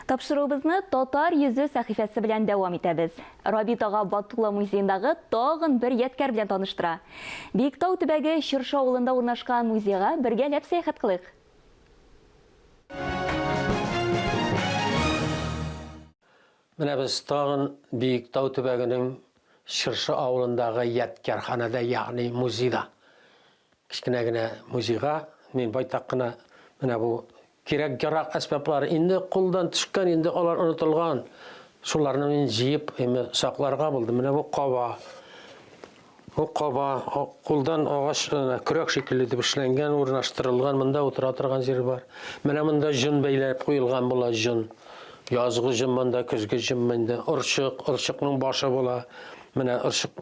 Тапшыруыбызны Татар йөзе сәхифәсе белән дәвам итәбез. Рабит ага Батулла музеендагы тагын бер ядкәр белән таныштыра. Биектау төбәге Чыршы авылында урнашкан музейга бергәләп сәяхәт кылыйк. Менә без тагын Биектау төбәгенең Чыршы авылындагы ядкәрханәдә, ягъни музейда. Кечкенә генә музейга мин байтак кына менә бу кирәк-ярак әсбаплар инде кулдан төшкән, инде алар онытылган. Шуларны мин җыеп, эме сакларга булдым. Менә бу каба. Бу каба кулдан агач көрәк шикелле итеп эшләнгән, урнаштырылган. Монда утыра торган җир бар. Менә монда җон бәйләп куелган була, җон. Язгы җон монда, көзге җон монда. Орчык, орчыкның башы була. Менә орчык,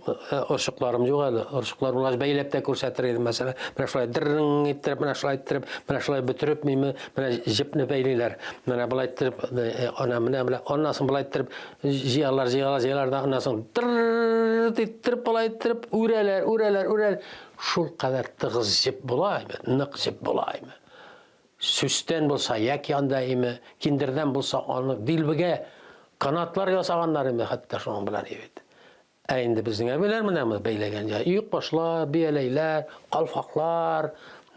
орчыкларым юк әле. Орчыклар булгач бәйләп тә күрсәтер идем, мәсәлән. Менә шулай дырың иттереп, менә шулай иттереп, менә шулай бөтереп, миме, менә җепне бәйлиләр. Менә болай иттереп, ана менә менә аннан соң болай иттереп Җыялар, җыялар, җыялар да аннан соң дыр иттереп, болай иттереп үрәләр, үрәләр, үрәләр. Шул кадәр тыгыз җеп була име, нык җеп була име. Сүстән булса яки анда име, киндердән булса аны дилбегә канатлар ясаганнар име хәтта шуның белән бит. Ә инде безнең әбиләр менә моны бәйләгән җай. Оекбашлар, бияләйләр, калфаклар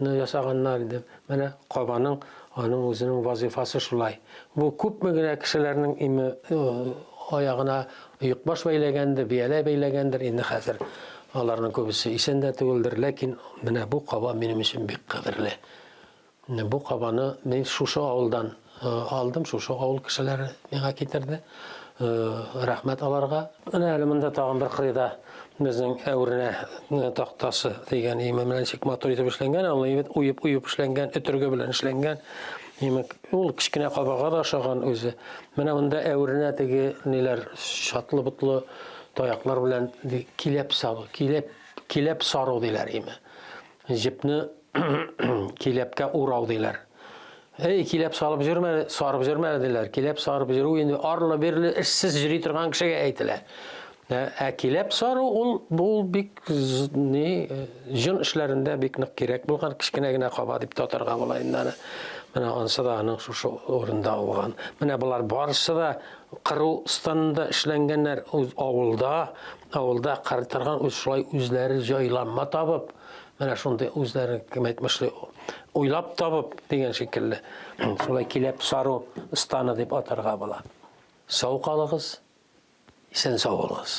ясаганнар инде. Менә кабаның аның үзенең вазифасы шулай. Бу күпме генә кешеләрнең име аягына оекбаш бәйләгәндер, бияләй бәйләгәндер, инде хәзер аларның күбесе исән дә түгелдер, ләкин менә бу каба минем өчен бик кадерле. Бу кабаны мин шушы авылдан алдым, шушы авыл кешеләре миңа китерде. Рәхмәт аларга. Менә әле монда тагын бер кырыйда безнең әвернә тактасы дигән име менә ничек матур итеп эшләнгән, ул әйбәт уеп-уеп эшләнгән, өтерге белән эшләнгән. Димәк, ул кечкенә кабага да ошаган үзе. Менә монда әвернә теге ниләр чатлы-ботлы таяклар белән киләп сабы, киләп, киләп сару диләр име. Җепне киләпкә урау диләр. Әй, киләп салып йөрмә, сарып йөрмә диләр. Киләп сарып йөрү инде арлы-бирле эшсез йөри торган кешегә әйтелә. Ә, ә киләп сару ул бу бик ни җон эшләрендә бик нык кирәк булган кечкенә генә каба дип татарга була инде аны. Менә ансы да аның шушы урында булган. Менә болар барысы да кыру станында эшләнгәннәр авылда, авылда кыртырган үз шулай үзләре җайланма табып, Менә шундый үзләре кем әйтмешли уйлап табып дигән шикелле шулай киләп сару станы дип атарга була. Сау калыгыз, исән сау булыгыз.